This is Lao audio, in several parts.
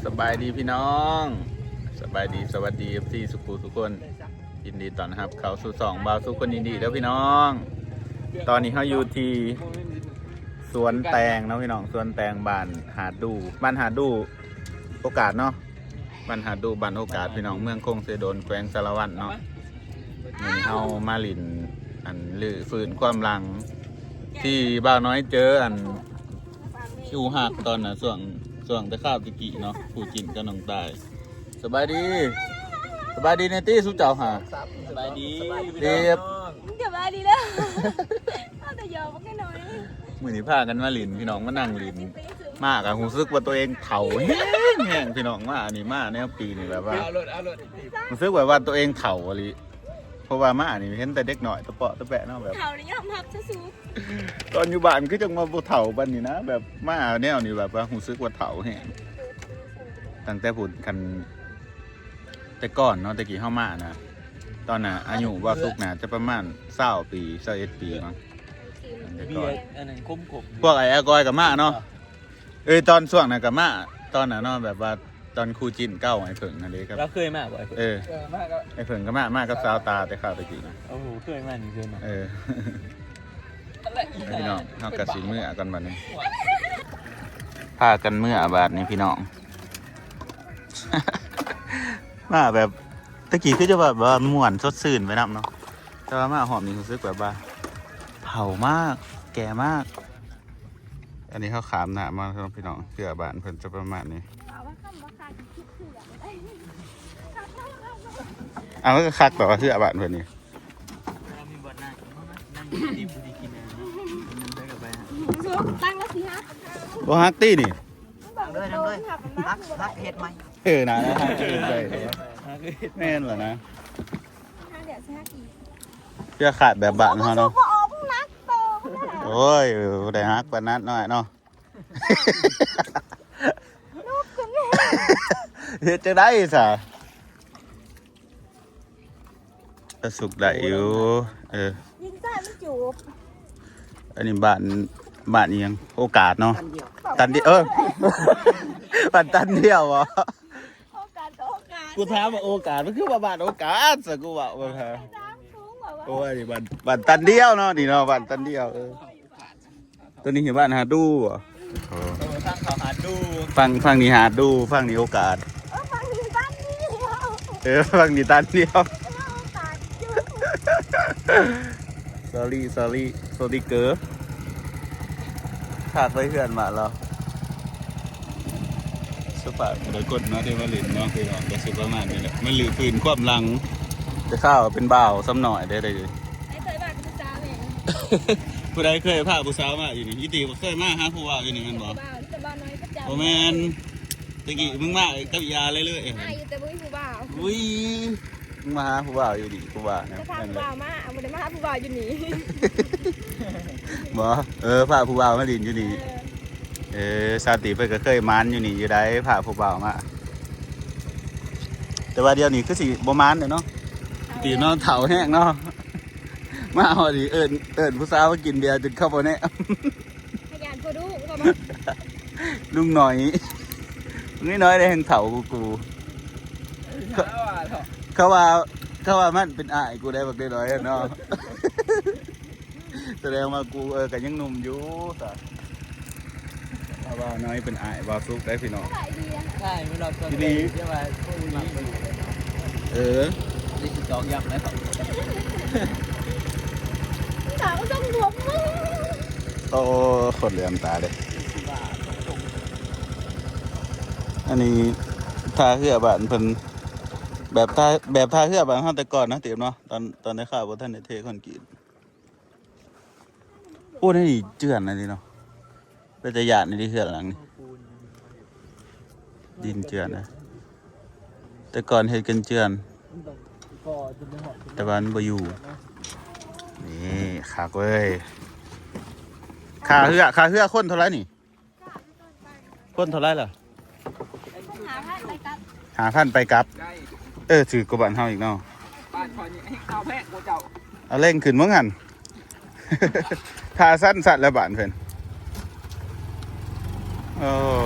ສະບາຍດີພີ່ນ້ອງ ສະບາຍດີ ສະຫວັດດີ ເອັຟຊີ ສຸຂູສຸຄົນ ຍິນດີຕ້ອນຮັບເຂົ້າສູ່ຊ່ອງບ່າວສຸກຄົນຍິນດີເດີພີ່ນ້ອງ. ຕອນນີ້ເຮົາຢູ່ທີ່ສວນແຕງເນາະພີ່ນ້ອງ ສວນແຕງບ້ານຫາດດູ ບ້ານຫາດດູ ໂອກາດເນາະ ບ້ານຫາດດູ ບ້ານໂອກາດພີ່ນ້ອງ ເມືອງຄົງເຊໂດນ ແຂວງສາລະວັນເນາະ. ມື້ນີ້ເຮົາມາຫຼິ້ນ ອັນ ຮື້ຟື້ນຄວາມຫຼັງ ທີ່ບ່າວນ້ອຍເຈີ ອັນ ຄູ່ຮັກຕອນນະ ຊ່ວງ ຊ່ວງແຕ່ຄາວແຕ່ກີ້ເນາະ ຄູ່ຈິ້ນກັບນ້ອງຕາຍ. ສະບາຍດີ ສະບາຍດີແນ່ຕິຊຸມເຈົ້າຫາ. ສະບາຍດີ ເອີ ສະບາຍດີເດີ ເອົາແຕ່ຢອກບັກນ້ອຍ. ມື້ນີ້ພາກັນມາຫຼິ້ນພີ່ນ້ອງ ມານັ່ງຫຼິ້ນ ມາກໍຮູ້ສຶກວ່າຕົວເອງເຖົ້າແຮງໆ ພີ່ນ້ອງ. ມາອັນນີ້ ມາແນວປີນີ້ແບບວ່າ ເອົາໂລດ ເອົາໂລດ ຮູ້ສຶກແບບວ່າຕົວເອງເຖົ້າອີ່ຫຼີ ເພາະວ່າມານີ້ເຫັນແຕ່ເດັກນ້ອຍຕະເປາະຕະແປະເນາະ ແບບເຖົ້ານີ້ຍອມຮັບຊະສູ. ຕອນຢູ່ບ້ານຄືຈັ່ງວ່າບໍ່ເຖົ້າປານນີ້ນະ ແບບມາແນວນີ້ແບບວ່າຮູ້ສຶກວ່າເຖົ້າແຮງ ຕັ້ງແຕ່ພຸ້ນ ຄັນແຕ່ກ່ອນເນາະ ແຕ່ກີ້ເຮົາມານະ ຕອນນັ້ນອາຍຸບ່າວສຸກໜ້າຈະປະມານຊາວປີ ຊາວເອັດປີມັງ ແຕ່ກ່ອນ ອັນນັ້ນຄົມໆ ພວກໄອ້ອາກອຍກໍມາເນາະ. ເອີຍ ຕອນຊ່ວງນັ້ນກໍມາ ຕອນນັ້ນເນາະ ແບບວ່າຕອນຄູ່ຈິ້ນເກົ່າ ໄອ້ເຜິ້ງຫັ້ນເດ້ ກັບ ລາວເຄີຍມາບໍ່ ໄອ້ເຜິ້ງ? ເອີ ເອີ ມາກັບ ໄອ້ເຜິ້ງກໍມາ ມາກັບສາວຕາແຕ່ຄາວແຕ່ກີ້ນະ. ໂອ້ໂຫ ເຄີຍມານີ້ ເຄີຍມາ ເອີ. ພີ່ນ້ອງ ເຮົາກໍຊິເມືອກ່ອນບັດນີ້ ພາກັນເມືອບາດນີ້ພີ່ນ້ອງ. ມາແບບ ແຕ່ກີ້ຄືຈະແບບວ່າມ່ວນສົດຊື່ນໄປນຳເນາະ ແຕ່ວ່າມາຮອບນີ້ຮູ້ສຶກແບບວ່າເຖົ້າມາກ ແກ່ມາກ. ອັນນີ້ເຮົາຂ້າມນ້ຳມາເນາະພີ່ນ້ອງ ເຮືອບ້ານເພິ່ນຈະປະມານນີ້. ເອົາ ມັນກໍຄັກແບບວ່າເຮືອບ້ານເພິ່ນນີ້ ມີບ່ອນນັ່ງ ນັ່ງກິນ ຜູ້ດີກິນ ນັ່ງໄປກັບໄປ ຕັ້ງລະຊິຮະ ບໍ່ຮັກຕິນີ້. ເລີຍ ນັ່ງເລີຍ ຮັກ ຮັກເຮັດໃໝ່. ເອີ ນະ ນະ ຮັກເຮັດໃໝ່ ແມ່ນລະນະ. ເພື່ອຂາດແບບບ້ານເຮົາເນາະ. ໂອ້ຍ ບໍ່ໄດ້ຮັກປານນັ້ນນ້ອຍເນາະ. ເຮັດຈັ່ງໃດຊະ? ກະສຸກໄດ້ຢູ່. ເອີ ຍິງໃສ່ມັນຈູບ. ອັນນີ້ບ້ານ ບ້ານອີ່ຫຍັງ? ໂອກາດເນາະ. ຕັນດຽວ ເອີ ບ້ານຕັນດຽວບໍ? ໂອກາດ ໂອກາດ ກູຖາມວ່າໂອກາດ ມັນຄືວ່າບ້ານໂອກາດຊະ ກູເວົ້າວ່າ ໂອ້ຍ ບ້ານ ບ້ານຕັນດຽວເນາະ ນີ້ເນາະ ບ້ານຕັນດຽວ. ເອີ ຕົວນີ້ຄືບ້ານຫາດດູບໍ? ເອີ ທາງເຂົ້າຫາດດູ ຝັ່ງ ຝັ່ງນີ້ຫາດດູ ຝັ່ງນີ້ໂອກາດ. ເອີ ຝັ່ງນີ້ຕັນດຽວ ເອີ ຝັ່ງນີ້ຕັນດຽວ. ຊໍຣີ ຊໍຣີ ຊໍຣີເກີ ພາໄປເຮືອນມາແລ້ວ. ສະພາບແຕ່ລະຄົນເນາະ ທີ່ມາຫຼິ້ນເນາະ ພີ່ນ້ອງ ກໍຊິປະມານນີ້ແຫຼະ ມາຮື້ຟື້ນຄວາມຫຼັງ ແຕ່ຄາວເປັນບ່າວຊຳນ້ອຍໄດ້ ໄດ້. ໃຜເຄີຍພາຜູ້ສາວແມ່ນ ຜູ້ໃດເຄີຍພາຜູ້ສາວມາຢູ່ນີ້? ອີຕີບໍ່ເຄີຍມາຫາຜູ້ບ່າວຢູ່ນີ້ແມ່ນບໍ່? ບໍ່ ມີແຕ່ບ່າວນ້ອຍປະຈຳ. ບໍ່ແມ່ນ ແຕ່ກີ້ມຶງມາກັບອີ່ອາເລີຍ ມາຢູ່ແຕ່ບໍ່ມີຜູ້ບ່າວ. ອຸ້ຍ ມາຫາຜູ້ບ່າວຢູ່ນີ້ ຜູ້ບ່າວນະ ຈະພາຜູ້ບ່າວມາ ບໍ່ໄດ້ມາຫາຜູ້ບ່າວຢູ່ນີ້. ບໍ່ ເອີ ພາຜູ້ບ່າວມາຫຼິ້ນຢູ່ນີ້. ເອີ ເອີ ສາວຕີເພິ່ນກໍເຄີຍໝານຢູ່ນີ້ຢູ່ໃດ ພາຜູ້ບ່າວມາ. ແຕ່ວ່າດຽວນີ້ຄືຊິບໍ່ໝານແລ້ວເນາະ ຕີເນາະ ເຖົ້າແຮງເນາະ. ມາຮອດນີ້ເອີ້ນ ເອີ້ນຜູ້ສາວມາກິນເບຍຈົນເຂົ້າບໍ່ແນມ. ຂະຫຍັນໂພດຸ ລຸງໜ້ອຍ ລຸງໜ້ອຍໄດ້ແຮງເຖົ້າກວ່າກູ. ເຂົາວ່າ ເຂົາວ່າມັນເປັນອ້າຍກູໄດ໋ ບັກນ້ອຍໆເນາະ. ສະແດງວ່າກູ ເອີ ກໍຍັງໜຸ່ມຢູ່ຊະ. ເພາະວ່ານ້ອຍເປັນອ້າຍບ່າວສຸກໄດ໋ພີ່ນ້ອງ. ໃຊ່ ເວລາຕອນ ອີ່ຫຼີ ທີ່ວ່າ ເອີ ນີ້ຊິຕອກຢ້ຳແລ້ວ ຕາກໍຕ້ອງບວມ. ໂອ້ ຄົນເຫຼືອມຕາເດ້. ອັນນີ້ທ່າເຮືອບ້ານເພິ່ນ ແບບທ່າ ແບບທ່າເຮືອບ້ານເຮົາແຕ່ກ່ອນນະ ຕີບເນາະ ຕອນ ຕອນແຕ່ຄາວບໍ່ທັນໄດ້ເທຄອນກຣີດ. ໂອ້ ໃນນີ້ເຈື່ອນອັນນີ້ເນາະ ເປັນຕາຢ້ານອີ່ຫຼີເຮືອນຫຼັງນີ້ ດິນເຈື່ອນນະ. ແຕ່ກ່ອນເຮັດກັນເຈື່ອນ ແຕ່ວ່າມັນບໍ່ຢູ່. ນີ້ຄັກເວີຍ ຄ່າເຮືອ ຄ່າເຮືອຄົນເທົ່າໃດນີ້? ຄົນເທົ່າໃດລະ? ຫ້າພັນໄປກັບ ຫ້າພັນໄປກັບ. ເອີ ຖືກກວ່າບ້ານເຮົາອີກເນາະ. ບ້ານຂ້ອຍນີ້ໃຫ້ເອົາແພງກວ່າເຈົ້າ. ເອົາເລັ່ງຂຶ້ນເບິ່ງຫັ້ນ ຂາສັ່ນໆແລ້ວບ້ານເພິ່ນ. ໂອ້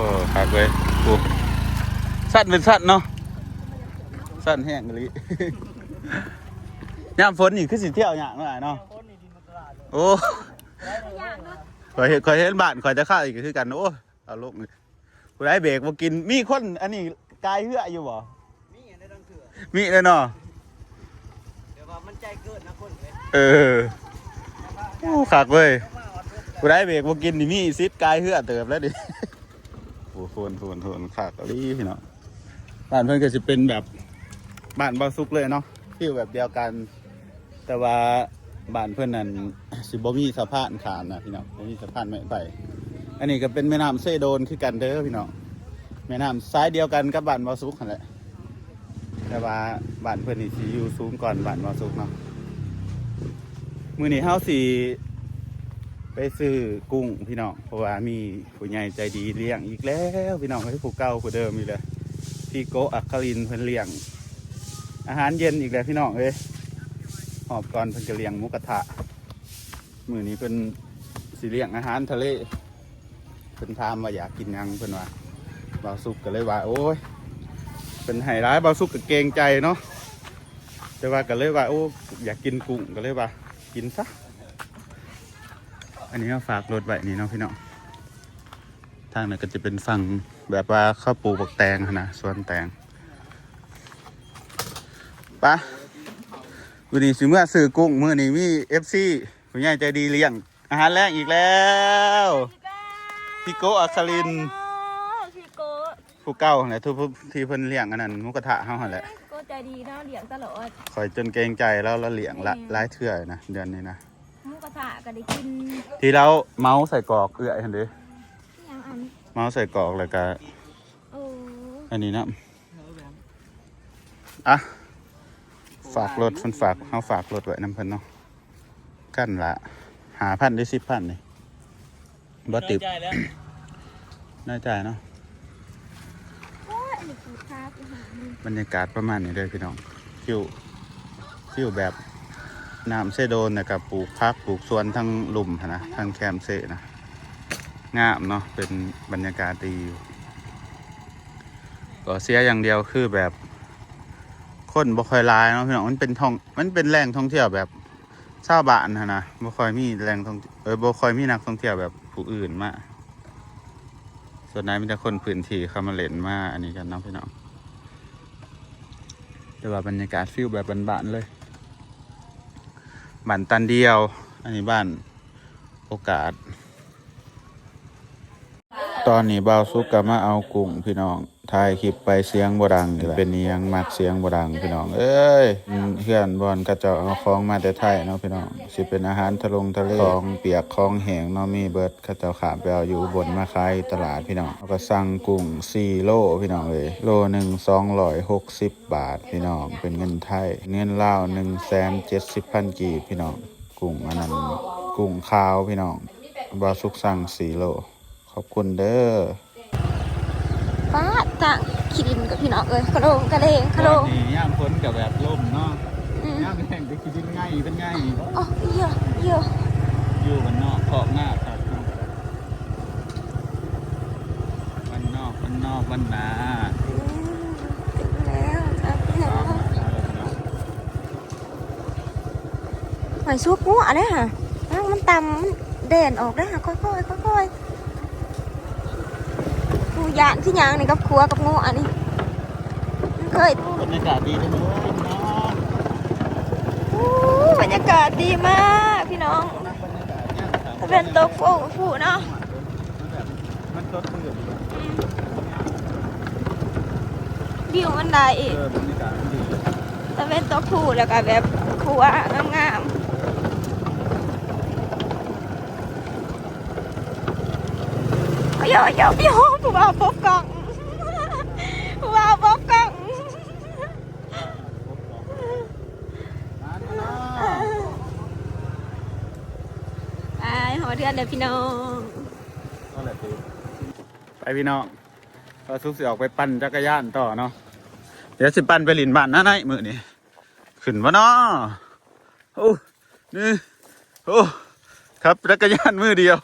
ຄັກເວີຍ ໂອ້. ຊັນເປັນຊັນເນາະ ຊັນແຮງອີ່ຫຼີ. ຍາມຝົນນີ້ຄືຊິທ່ຽວຍາກເນາະອ້າຍເນາະ. ໂອ້ ຂ້ອຍເຫັນ ຂ້ອຍເຫັນບ້ານຂ້ອຍແຕ່ຄາວນີ້ກໍຄືກັນ. ໂອ້ ເອົາລົງ ຜູ້ໃດເບຣກບໍ່ກິນ ມີຄົນອັນນີ້ກາຍເຮືອຢູ່ບໍ່? ມີອັນໃດບາງເທື່ອ ມີແລ້ວເນາະ ແຕ່ວ່າມັນໃຈເກີນນະຄົນເອີຍ. ໂອ້ ຄັກເວີຍ ຜູ້ໃດເບຣກບໍ່ກິນນີ້ມີສິດກາຍເຮືອເຕີບແລ້ວນີ້. ໂອ້ ໂຫນໆໆ ຄັກອີ່ຫຼີພີ່ນ້ອງ. ບ້ານເພິ່ນກໍຊິເປັນແບບບ້ານເບົາສຸກເລີຍເນາະ ຟີວແບບດຽວກັນ ແຕ່ວ່າບ້ານເພິ່ນນັ້ນຊິບໍ່ມີສະພານຂ້າມນະພີ່ນ້ອງ ບໍ່ມີສະພານໄມ້ໄຜ່. ອັນນີ້ກໍເປັນແມ່ນ້ຳເຊໂດນຄືກັນເດີພີ່ນ້ອງ ແມ່ນ້ຳສາຍດຽວກັນກັບບ້ານເບົາສຸກຫັ້ນແຫຼະ ແຕ່ວ່າບ້ານເພິ່ນນີ້ຊິຢູ່ສູງກ່ອນບ້ານເບົາສຸກເນາະ. ມື້ນີ້ເຮົາຊິໄປຊື້ກຸ້ງພີ່ນ້ອງ ເພາະວ່າມີ ຜູ້ໃຫຍ່ໃຈດີລ້ຽງອີກແລ້ວພີ່ນ້ອງເອີຍ ຜູ້ເກົ່າຜູ້ເດີມອີກແລ້ວ ທີ່ໂກະອັກຄະລິນເພິ່ນລ້ຽງອາຫານເຢັນອີກແລ້ວພີ່ນ້ອງເອີຍ. ຮອບກ່ອນເພິ່ນກໍລ້ຽງໝູກະທະ ມື້ນີ້ເພິ່ນຊິລ້ຽງອາຫານທະເລ. ເພິ່ນຖາມວ່າຢາກກິນຫຍັງ ເພິ່ນວ່າ ບ່າວສຸກກໍເລີຍວ່າ ໂອ້ຍ ເພິ່ນໃຫ້ຫຼາຍ ບ່າວສຸກກໍເກງໃຈເນາະ ແຕ່ວ່າກໍເລີຍວ່າ ໂອ້ ຢາກກິນກຸ້ງ ກໍເລີຍວ່າກິນຊະ. ອັນນີ້ເຮົາຝາກລົດໄວ້ນີ້ເນາະພີ່ນ້ອງ. ທາງນັ້ນກໍຈະເປັນຝັ່ງແບບວ່າເຂົາປູກບັກແຕງຫັ້ນນະ ສວນແຕງ. ປະ ມື້ນີ້ຊິເມືອຊື້ກຸ້ງ ມື້ນີ້ມີເອັຟຊີຜູ້ໃຫຍ່ໃຈດີລ້ຽງອາຫານແລງອີກແລ້ວ ພີ່ໂກະອັກຄະລິນ ພີ່ໂກະ ຜູ້ເກົ່າຫັ້ນແຫຼະ ທີ່ເພິ່ນລ້ຽງອັນນັ້ນໝູກະທະເຮົາຫັ້ນແຫຼະ. ໂກະໃຈດີເນາະ ລ້ຽງຕະຫຼອດ ຂ້ອຍຈົນເກງໃຈລາວ ລາວລ້ຽງຫຼາຍເທື່ອນະ ເດືອນນີ້ນະ. ໝູກະທະກໍໄດ້ກິນ ທີ່ລາວເມົາໄສ້ກອກເອື້ອຍຫັ້ນເດ້ ອີຫຍັງອັນ ເມົາໄສ້ກອກ ແລ້ວກະ ໂອ້ ອັນນີ້ນຳ. ອ່ະ ຝາກລົດ ເພິ່ນຝາກ ເຮົາຝາກລົດໄວ້ນຳເພິ່ນເນາະ. ຄັນລະຫ້າພັນ ຫຼື ສິບພັນນີ້ ບໍ່ຕິບ ນ້ອຍໃຈແລ້ວ ນ້ອຍໃຈເນາະ. ໂອ້ຍ ອັນນີ້ຄືພາໄປຫາ ບັນຍາກາດປະມານນີ້ເດີພີ່ນ້ອງ ຟີວ ຟີວແບບນ້ຳເຊໂດນ ແລ້ວກໍປູກຜັກປູກສວນທາງລຸ່ມຫັ້ນນະ ທາງແຄມເຊນະ ງາມເນາະ ເປັນບັນຍາກາດດີຢູ່. ກໍເສຍຢ່າງດຽວຄືແບບຄົນບໍ່ຄ່ອຍຫຼາຍເນາະພີ່ນ້ອງ ມັນເປັນທ່ອງ ມັນເປັນແຫຼ່ງທ່ອງທ່ຽວແບບ ຊາວບ້ານຫັ້ນນະ ບໍ່ຄ່ອຍມີແຫຼ່ງທ່ອງ ເອີ ບໍ່ຄ່ອຍມີນັກທ່ອງທ່ຽວແບບຜູ້ອື່ນມາ ສ່ວນໃຫຍ່ມີແຕ່ຄົນພື້ນທີ່ເຂົ້າມາຫຼິ້ນມາອັນນີ້ກັນເນາະພີ່ນ້ອງ. ແຕ່ວ່າບັນຍາກາດຟີວແບບບ້ານໆເລີຍ ບ້ານຕັນດຽວ ອັນນີ້ບ້ານໂອກາດ. ຕອນນີ້ບ່າວສຸກກໍມາເອົາກຸ້ງພີ່ນ້ອງ ຖ່າຍຄລິບໄປສຽງບໍ່ດັງ ເປັນອີ່ຫຍັງມັກສຽງບໍ່ດັງພີ່ນ້ອງເອີຍ. ເຮືອນບ່ອນເຂົາເຈົ້າເອົາຂອງມາແຕ່ໄທເນາະພີ່ນ້ອງ ຊິເປັນອາຫານທະລົງທະເລ ຂອງປຽກຂອງແຫ້ງເນາະ ມີເບິດ ເຂົາເຈົ້າຂ້າມໄປເອົາຢູ່ອຸບົນມາຂາຍຢູ່ຕະຫຼາດພີ່ນ້ອງ. ເຮົາກໍສັ່ງກຸ້ງສີ່ໂລພີ່ນ້ອງເອີຍ ໂລໜຶ່ງສອງຮ້ອຍຫົກສິບບາດພີ່ນ້ອງ ເປັນເງິນໄທ ເງິນລາວໜຶ່ງແສນເຈັດສິບພັນກີບພີ່ນ້ອງ. ກຸ້ງອັນນັ້ນ ກຸ້ງຂາວພີ່ນ້ອງ ບ່າວສຸກສັ່ງສີ່ໂລ. ຂອບຄຸນເດີ. ປາດ ທາງຂີ້ດິນກັບພີ່ນ້ອງເອີຍ ຄະໂລງກະເລງ ຄະໂລງ. ຕອນນີ້ຍາມຝົນກໍແບບລົມເນາະ ອືມ ຍາມແລ້ງກໍຂີ້ດິນໄງ່ເປັນໄງ່. ໂອ້ ເອີ ເອີ ຢູ່ບ້ານນອກຄອກນາຄັກເນາະ ບ້ານນອກ ບ້ານນອກ ບ້ານນາ. ອືມ ເປັນແລ້ວຄັກເນາະ. ຫອຍສຸກງົວເດ້ຫະ ມັນຕ່ຳ ມັນແດນອອກເດ້ຫະ ຄ່ອຍໆ ຄ່ອຍໆ. ຜູ້ຢ້ານຄືຫຍັງນີ້ ກັບຂົວກັບງົວອັນນີ້. ມັນເຄີຍ ບັນຍາກາດດີເດີພີ່ນ້ອງ. ໂອ້ ບັນຍາກາດດີມາກພີ່ນ້ອງ ຕາເວັນຕົກພຸ້ນເນາະ. ມັນແບບ ມັນສົດຊື່ນ ອືມ ວິວມັນໄດ້ອີກ ເອີ ບັນຍາກາດມັນດີ ຕາເວັນຕົກພຸ້ນ ແລ້ວກໍແບບຂົວງາມໆ. ໂອ້ໂຫ ໂອ້ໂຫ ຜູ້ບ່າວປົບກ້ອງ ຜູ້ບ່າວປົບກ້ອງ. ໄປຮອດເຮືອນແລ້ວພີ່ນ້ອງ. ໄປພີ່ນ້ອງ ບ່າວສຸກຊິອອກໄປປັ່ນຈັກກະຍານຕໍ່ເນາະ. ດຽວຊິປັ່ນໄປຫຼິ້ນບ້ານນ້າໄນມື້ນີ້ ຂຶ້ນບໍ່ນໍ? ໂອ້ ນີ້ ໂອ້ ຂັບຈັກກະຍານມືດຽວ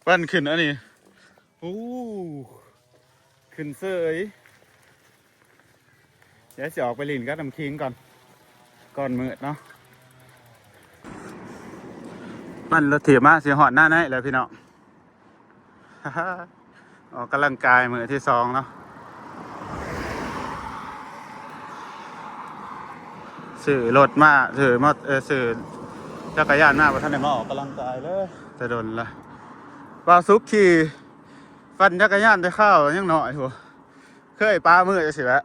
ປັ່ນຂຶ້ນອັນນີ້. ໂອ້ ຂຶ້ນເສີຍ ດຽວຊິອອກໄປຫຼິ້ນກັບນ້ຳຄິງກ່ອນ ກ່ອນມືດເນາະ. ມັນລົດຖີບມາຊິຮອດນາໄນແລ້ວພີ່ນ້ອງ. ອອກກຳລັງກາຍມື້ທີສອງເນາະ. ຊື້ລົດມາ ຊື້ມໍ ເອີ ຊື້ຈັກກະຍານມາ ບໍ່ທັນໄດ້ມາອອກກຳລັງກາຍເລີຍ ແຕ່ດົນລະ. ບ່າວສຸກຂີ່ ປັ່ນຈັກກະຍານແຕ່ຄາວຍັງນ້ອຍພຸ້ນ ເຄີຍປາມືຈັ່ງຊີ້ແຫຼະ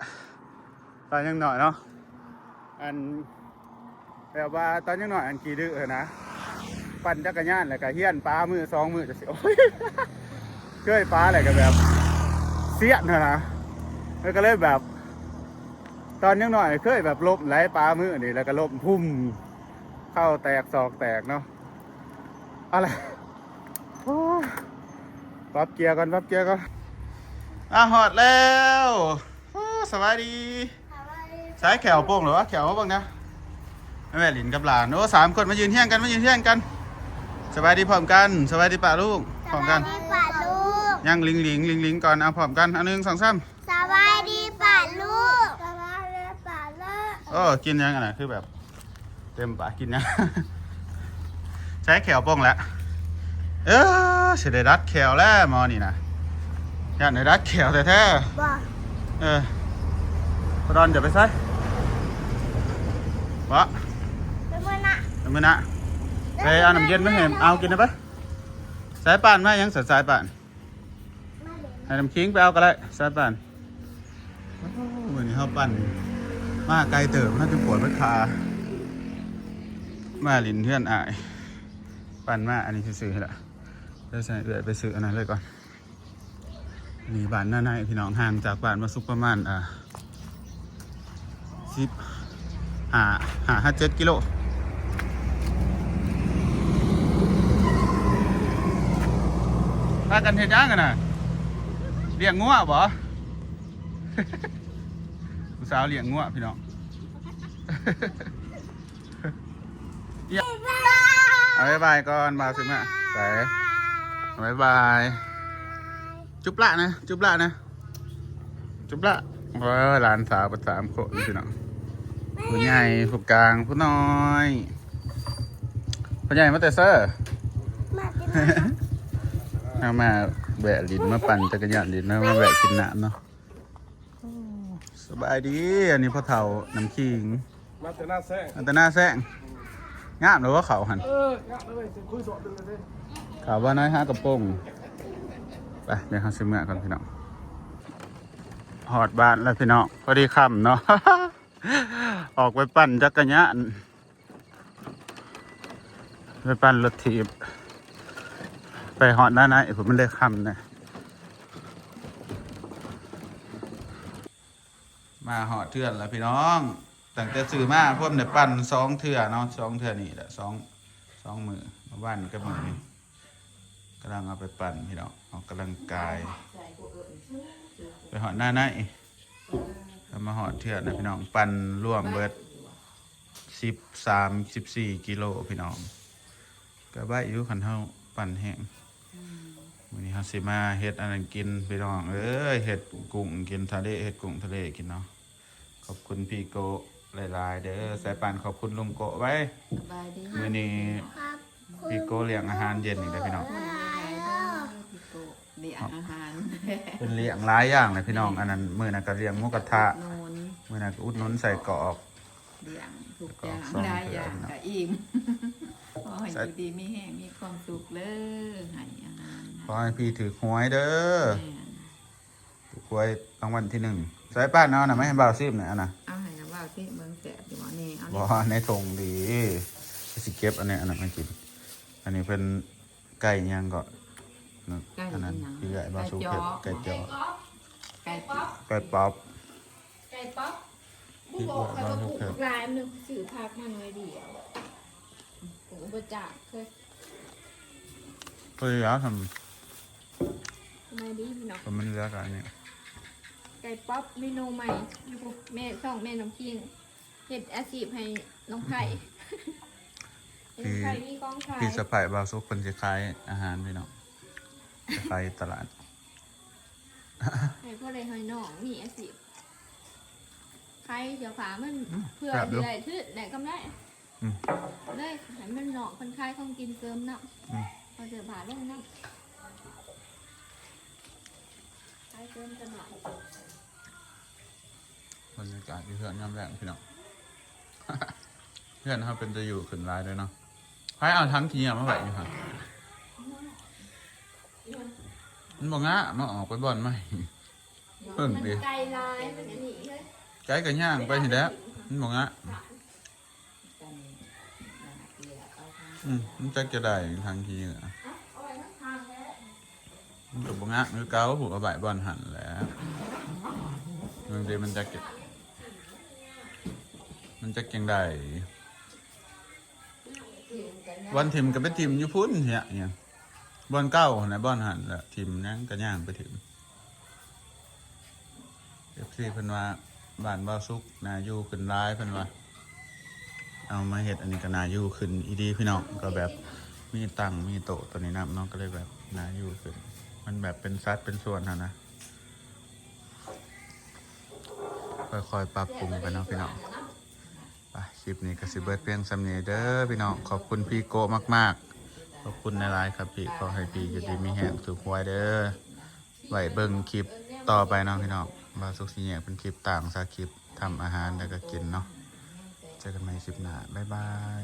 ຕອນຍັງນ້ອຍເນາະ. ອັນ ແບບວ່າຕອນຍັງນ້ອຍ ອັນຂີ້ດື້ຫັ້ນນະ ປັ່ນຈັກກະຍານ ແລ້ວກະຮຽນປາມືສອງມືຈັ່ງຊີ້ ໂອ້ຍ ເຄີຍປາແລ້ວກະແບບ ຊຽນຫັ້ນນະ. ແລ້ວກະເລີຍແບບ ຕອນຍັງນ້ອຍເຄີຍແບບລົ້ມໄຫຼ ປາມືນີ້ ແລ້ວກະລົ້ມພຸ້ມ ເຂົ່າແຕກ ສອກແຕກເນາະ. ເອົາລະ ໂອ້ ປັບເກຍກ່ອນ ປັບເກຍກ່ອນ. ອ່າ ຮອດແລ້ວ. ໂອ້ ສະບາຍດີ. ສາຍແຂ້ວໂປ່ງແລ້ວວະ ແຂ້ວມາເບິ່ງນະ. ມາແວ່ຫຼິ້ນກັບຫຼານ. ໂອ້ ສາມຄົນມາຢືນຮຽງກັນ ມາຢືນຮຽງກັນ. ສະບາຍດີພ້ອມກັນ ສະບາຍດີປ້າລຸງພ້ອມກັນ. ສະບາຍດີປ້າລຸງ. ຍັງລິງໆ ລິງໆກ່ອນ. ເອົາ ພ້ອມກັນ. ເອົາ ໜຶ່ງ ສອງ ສາມ. ສະບາຍດີປ້າລຸງ. ສະບາຍດີປ້າລຸງ. ໂອ້ ກິນຫຍັງອັນນັ້ນ ຄືແບບ ເຕັມປາກກິນຫຍັງ. ໃຊ້ແຂ້ວປ່ອງແລ້ວ. ເອີ ຊິໄດ້ດັດແຂ້ວແລ້ວໝໍນີ້ນະ. ຢ້ານໄດ້ດັດແຂ້ວແທ້ໆ. ບໍ່. ເອີ ປາດອນຈະໄປໃສ? ບໍ່. ໄປເມືອນະ ໄປເມືອນະ. ໄປເອົານ້ຳເຢັນມາໃຫ້ອາວກິນໄດ້ປະ? ສາຍປານມາຫຍັງ ສາຍປານ? ໃຫ້ນ້ຳຄິງໄປເອົາກໍໄດ້ ສາຍປານ. ໂອ້ ມື້ນີ້ເຮົາປັ່ນມາໄກເຕີບ ເຮົາຈຶ່ງປວດເບິດຂາ. ມາຫຼິ້ນເຮືອນອ້າຍ ປັ່ນມາອັນນີ້ຊື່ໆ ລະ ດຽວຊິໃຫ້ເອື້ອຍໄປຊື້ອັນນັ້ນເລີຍກ່ອນ. ນີ້ບ້ານນາໄນພີ່ນ້ອງ ຫ່າງຈາກບ້ານບ່າວສຸກປະມານ ອ່າ ສິບຫ້າ ຫ້າຫາເຈັດກິໂລ. ພາກັນເຮັດຫຍັງຫັ້ນນະ? ລ້ຽງງົວບໍ? ຜູ້ສາວລ້ຽງງົວພີ່ນ້ອງ. ເອົາ ບາຍບາຍກ່ອນ ບ່າວຊິມາ. ໄປ ບາຍບາຍ. ຈຸບລະນະ ຈຸບລະນະ ຈຸບລະ. ໂອ້ຍ ຫຼານສາວເບິດສາມຄົນພີ່ນ້ອງ ຜູ້ໃຫຍ່ ຜູ້ກາງ ຜູ້ນ້ອຍ. ພໍ່ໃຫຍ່ມາແຕ່ໃສ? ມາແຕ່ນາ. ເຮົາມາແວະຫຼິ້ນ ມາປັ່ນຈັກກະຍານຫຼິ້ນ ມາແວະກິນນ້ຳເນາະ. ໂອ້ ສະບາຍດີ. ອັນນີ້ພໍ່ເຖົ້ານ້ຳຂີງ ມາແຕ່ນາແຊງ ມາແຕ່ນາແຊງ. ງາມແລ້ວບໍ່ເຂົ້າຫັ້ນ? ເອີ ງາມເລີຍ ຊິຄຸຍສອບເບິ່ງເລີຍ. ເຂົ້າບໍ່ນ້ອຍ ຫາກະໂປງ. ໄປ ດຽວເຮົາຊິເມືອກ່ອນພີ່ນ້ອງ. ຮອດບ້ານແລ້ວພີ່ນ້ອງ ພໍດີຄ່ຳເນາະ. ອອກໄປປັ່ນຈັກກະຍານ ໄປປັ່ນລົດຖີບ ໄປຮອດນາໄນພຸ້ນ ມັນເລີຍຄ່ຳນະ. ມາຮອດເຮືອນແລ້ວພີ່ນ້ອງ. ຕັ້ງແຕ່ຊື້ມາ ພວມໄດ້ປັ່ນສອງເທື່ອເນາະ ສອງເທື່ອນີ້ແຫຼະ ສອງ ສອງມື້ ມື້ວານນີ້ກັບມື້ນີ້. ກຳລັງເອົາໄປປັ່ນພີ່ນ້ອງ ອອກກຳລັງກາຍ. ໄປຮອດນາໄນ ກໍມາຮອດເທື່ອນະພີ່ນ້ອງ. ປັ່ນລວມເບິດສິບສາມ ສິບສີ່ກິໂລພີ່ນ້ອງ ກໍໄວຢູ່ ຄັນເຮົາປັ່ນແຮງ. ອືມ ມື້ນີ້ເຮົາຊິມາເຮັດອັນນັ້ນກິນພີ່ນ້ອງເອີຍ ເຮັດກຸ້ງກິນທະເລ ເຮັດກຸ້ງທະເລກິນເນາະ. ຂອບຄຸນພີ່ໂກະຫຼາຍໆເດີ. ສາຍປານຂອບຄຸນລຸງໂກະໄວ້. ສະບາຍດີ. ມື້ນີ້ພີ່ໂກະລ້ຽງອາຫານເຢັນອີກແລ້ວພີ່ນ້ອງ. ຂອບຄຸນຫຼາຍໆເດີ ພີ່ໂກະລ້ຽງອາຫານ. ເພິ່ນລ້ຽງຫຼາຍຢ່າງເລີຍພີ່ນ້ອງ. ອັນນັ້ນ ມື້ນັ້ນກໍລ້ຽງໝູກະທະ ມື້ນັ້ນກໍອຸດໜູນໄສ້ກອກ ລ້ຽງທຸກຢ່າງ ຫຼາຍຢ່າງກໍອີ່ມ. ຂໍໃຫ້ຢູ່ດີມີແຮງ ມີຄວາມສຸກເດີ ໃຫ້ອາຫານ. ຂໍໃຫ້ພີ່ຖືກຫວຍເດີ. ແມ່ນ. ຖືກຫວຍລາງວັນທີໜຶ່ງ. ສາຍປານ ເອົາອັນນັ້ນມາໃຫ້ບ່າວຊີມແດ່ ອັນນະ. ເອົາໃຫ້ບ່າວຊີມເບິ່ງ ແຊບຢູ່ບໍ່? ນີ້ ເອົາ ບໍ່ ໃນຖົງດີ. ຊິເກັບອັນນີ້ ອັນນັ້ນມາກິນ. ອັນນີ້ເພິ່ນ ໄກ່ຫຍັງເກາະ? ໄກ່ຫຍັງ? ອັນນັ້ນ ເອື້ອຍບ່າວສຸກເຮັດ ໄກ່ເຈາະ ໄກ່ເຈາະ ໄກ່ປັອບ ໄກ່ປັອບ ໄກ່ປັອບ. ບໍ່ບອກຂ້ອຍວ່າປູກບັກຫຼາຍ ມັນຊື້ຜັກມາໜ່ວຍດຽວ ປູກບໍ່ຈັກເລີຍ. ພໍດີແລ້ວ ສະບາຍດີພີ່ນ້ອງ. ກໍມັນເຫຼືອກັນນີ້ ໄກ່ປັອບ ເມນູໃໝ່ຢູ່ ແມ່ ຊ່ອງແມ່ນ້ຳຄິງ ເຮັດອາຊີບໃຫ້ນ້ອງໄພ ໃຫ້ນ້ອງໄພມີຂອງຂາຍ. ພີ່ສະໃພ້ບ່າວສຸກເພິ່ນຊິຂາຍອາຫານພີ່ນ້ອງ ໄປຂາຍຕະຫຼາດ ໃຫ້ພໍ່ແລະໃຫ້ນ້ອງມີອາຊີບຂ ຂາຍເສື້ອຜ້າມັນ ອືມ ເພື່ອ ແຊບຢູ່ ຊິໄດ້ຖືກໄດ້ກຳໄລ ອືມ ເລີຍໃຫ້ມັນນ້ອງເພິ່ນຂາຍຂອງກິນເສີມເນາະ ອືມ ເອົາເສື້ອຜ້າລົງນຳ ຂາຍເສີມກັນໜ້ອຍ. ບັນຍາກາດຢູ່ເຮືອນຍາມແລງພີ່ນ້ອງ ເຮືອນເຮົາເປັນຕາຢູ່ຂຶ້ນຫຼາຍເດ້ເນາະ ໃຜເອົາຖັງຂີ້ເຫຍື້ອມາໄວ້ຢູ່ຫັ້ນ ມັນບໍ່ງາມ ມາອອກໄປບ່ອນໃໝ່ ເບິ່ງ ມັນ ຕິ ໄກຫຼາຍ ມັນອັນນີ້ເຮີ້ຍ ໄກກໍຍ່າງໄປຫັ້ນແຫຼະ ມັນບໍ່ງາມ ອືມ ມັນຈັກຈະໄດ້ຖັງຂີ້ເຫຍື້ອ ເອົາໄວ້ຂ້າງໆແຫຼະ ມັນກໍບໍ່ງາມຄືເກົ່າ ຜູ້ເອົາໄວ້ບ່ອນຫັ້ນແຫຼະ ບາງທີມັນຈັກ ມັນຈັກຈັ່ງໃດ ບ່ອນຖິ້ມກໍໄປຖິ້ມຢູ່ພຸ້ນເນາະ ບ່ອນເກົ່າຫັ້ນແຫຼະ ບ່ອນຫັ້ນແຫຼະ ຖິ້ມຫຍັງກໍຍ່າງໄປຖິ້ມ. ເອັຟຊີ ເພິ່ນວ່າ ບ້ານບ່າວສຸກໜ້າຢູ່ຂຶ້ນຫຼາຍ ເພິ່ນວ່າ ເອົາມາເຮັດອັນນີ້ກໍໜ້າຢູ່ຂຶ້ນອີ່ຫຼີພີ່ນ້ອງ ກໍແບບມີຕັ່ງມີໂຕະໂຕນີ້ນຳເນາະ ກໍເລີຍແບບໜ້າຢູ່ຂຶ້ນ ມັນແບບເປັນສັດເປັນສ່ວນຫັ້ນນະ ຄ່ອຍໆປັບປຸງໄປເນາະພີ່ນ້ອງ. ໄປ ຄລິບນີ້ກໍຊິເບິດພຽງສ່ຳນີ້ເດີພີ່ນ້ອງ ຂອບຄຸນພີ່ໂກະມາກໆ ຂອບຄຸນຫຼາຍໆຄັບພີ່ ຂໍໃຫ້ພີ່ຢູ່ດີມີແຮງຖືກຫວຍເດີ ໄວ້ເບິ່ງຄລິບຕໍ່ໄປເນາະພີ່ນ້ອງ ບ່າວສຸກຊິແຍກເປັນຄລິບຕ່າງຊະ ຄລິບທຳອາຫານແລ້ວກໍກິນເນາະ ເຈີກັນໃໝ່ຄລິບໜ້າ ບາຍບາຍ.